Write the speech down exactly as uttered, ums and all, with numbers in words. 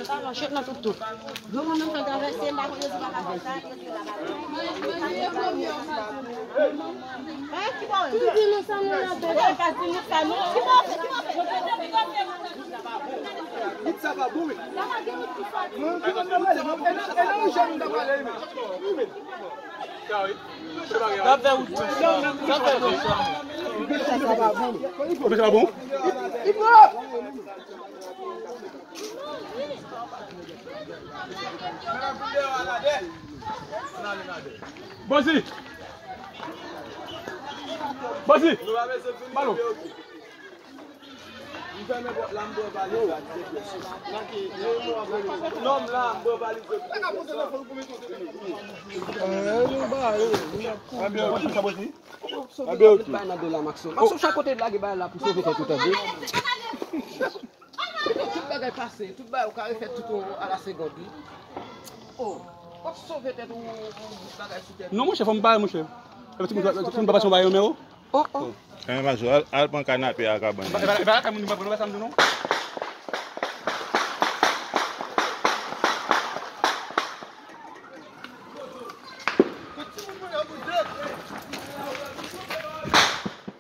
Sa manchèt nan tout tout. Yon moun menm ka travèse, m pa konn yo di pa ka fè. Sa pa bon, wi. Mwen, ki moun nan pale? Mwen, e nan, e nan rijè moun ta pale, wi, men. Wi, men. N ap fè wout tou. N ap fè wout tou. Sa pa bon. Sa pa bon? Bozi! Bozi! Balo! Bay nan do la, Maxo. Maxo, chak kote lage bay la pou sove tèt ou, tande. Tout bagay pase, tout bagay ou ka refè tout a la segond, wi. Oh, w ap sove tèt ou, ou bagay sou tèt. Non, monchè, fò m pare, monchè. Epi ti moun, ti moun pa pase yon bagay nan men ou? Oh, oh. Kanmen pa zo, al, al pran kanape a kabann. E pa, e pa, e pa lakay moun, nou pa pran, nou pa sa m di non.